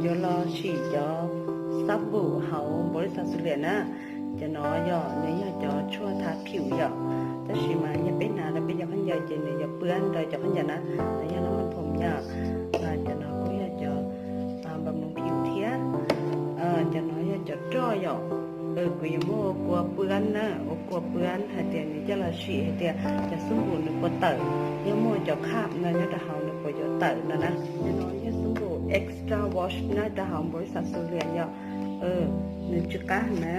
Yuav los sim cov xab npum hauv npaum li xav xws liam na. Cov no yog nws yog cov tshuaj tha phim yom, tab sis mas yog peb hnav rau peb cov khaub ncaws ces nws yuav pwab rau cov khaub ncaws na, los yog lub npam phoom yom. Cov no kuj yog cov npam phoom phim thiab. Cov no yog cov roj yom. Kuv yuav muab ua kua pwab na, ua kua pwab hais tias nws coj los sim hais tias cov xab npum nws puas tawm, yog muaj cov kham no nyob rau hauv nws puas yuav tawm no na. Cov no yog xab npum extra wash na, rau hauv npaum li xav xws liam yom. Nws tsw qab na.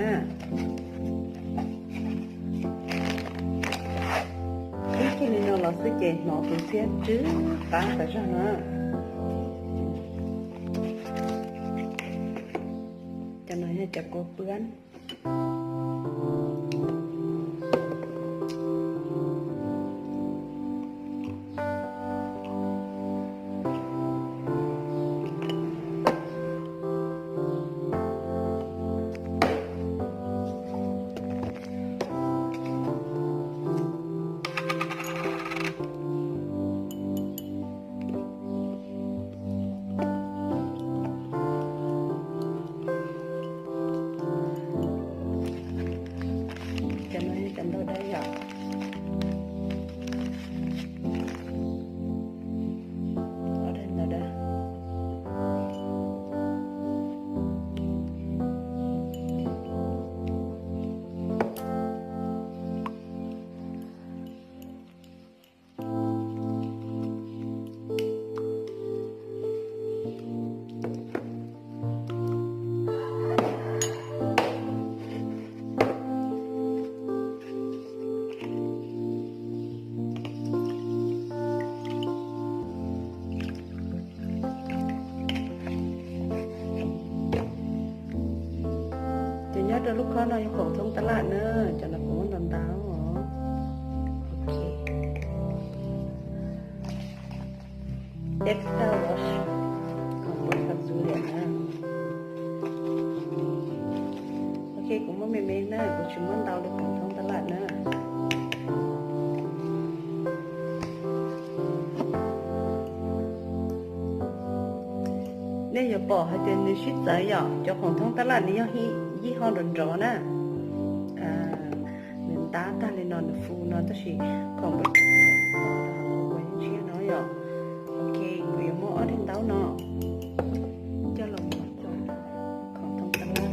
Ib kiag li no los xwb ces hnov tus ntxhiab tsw qab tas zog na. Cov no yog cov kua pwab. Cov no yog cov ntau dawb yom. Ob daim ntau dawb. Ces nyob rau lub khob no yog khoom thoob tab laj na, cov no kuv muab ntau ntau. Ok. Extra wash, khoom muab xav xws liam na. Ok, kuv muab me me na, kuv tsis muab ntau li khoom thoob tab laj na. Nej yuav pom hais tias nws sib txawv yom, cov khoom thoob tab laj nws yog yij ho nrov nrov na. Nws ntab tag li no nws fu no tab sis khoom ua tsiab no yom. Ok, kuv yuav muab ob daim ntaub no coj los mus khoom thoob tab laj.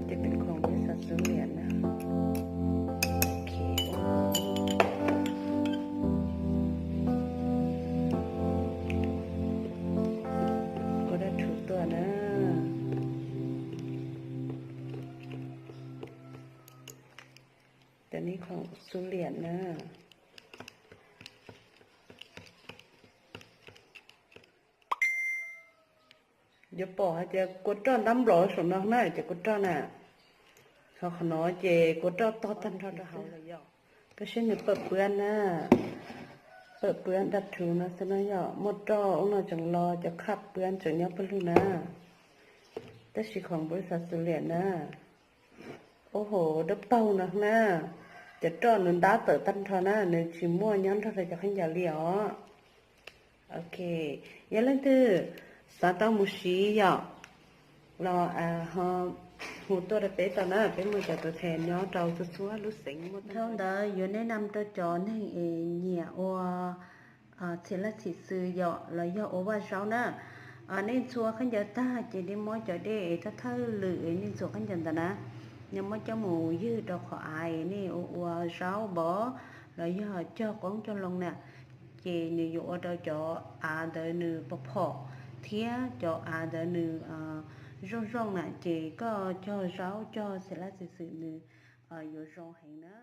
Ces peb khoom peb xav xws liam na. Ok. Ua dab rhuv tuaj na. Cov no khoom xws liam na. Yuav pom hais tias kua roj ntab nplaum saum no na, cov kua roj na. Ho qhov no ces kua roj tog tag nrho rau hauv lawm yom. Koj saib nws pawm pwab na, pawm pwab dab rhuv no xwb no yom, muaj roj ub no tseem los, cov kham pwab tseem nyob pawg lug na. Tab sis khoom npaum li xav xws liam na. Ub hauv dawb paug no na, cov roj nws ntab tawm tag nrho na, nws tsis muaj nyob nrog rau cov khaub ncaws li os. Ok, yog leej twg xav tau mus siv yom, los ho hu tuaj rau peb tau na, peb muaj cov tus them nyob rau txhua txhua lub xeev muaj. Dhau ntawd yuav nes nam rau cov neeg es nyiam ua txhia laj txhia xwm yom los yog ua vaj zaub na. Nej ntxhua khaub ncaws tag ces nej muab cov dej es thawj thawj lwm es nej ntxhua khaub ncaws ntawd na, nej muab coj mus ywg rau qhov av es nej ua ua zaub npov los yog cog qoob cog loo na, ces nws yuav ua rau cov av ntawd nws pom phom thiab cov av ntawd nws zoo zoo na, ces koj cog zaub cog txhia laj txhia xwm nws yuav zoo heev na.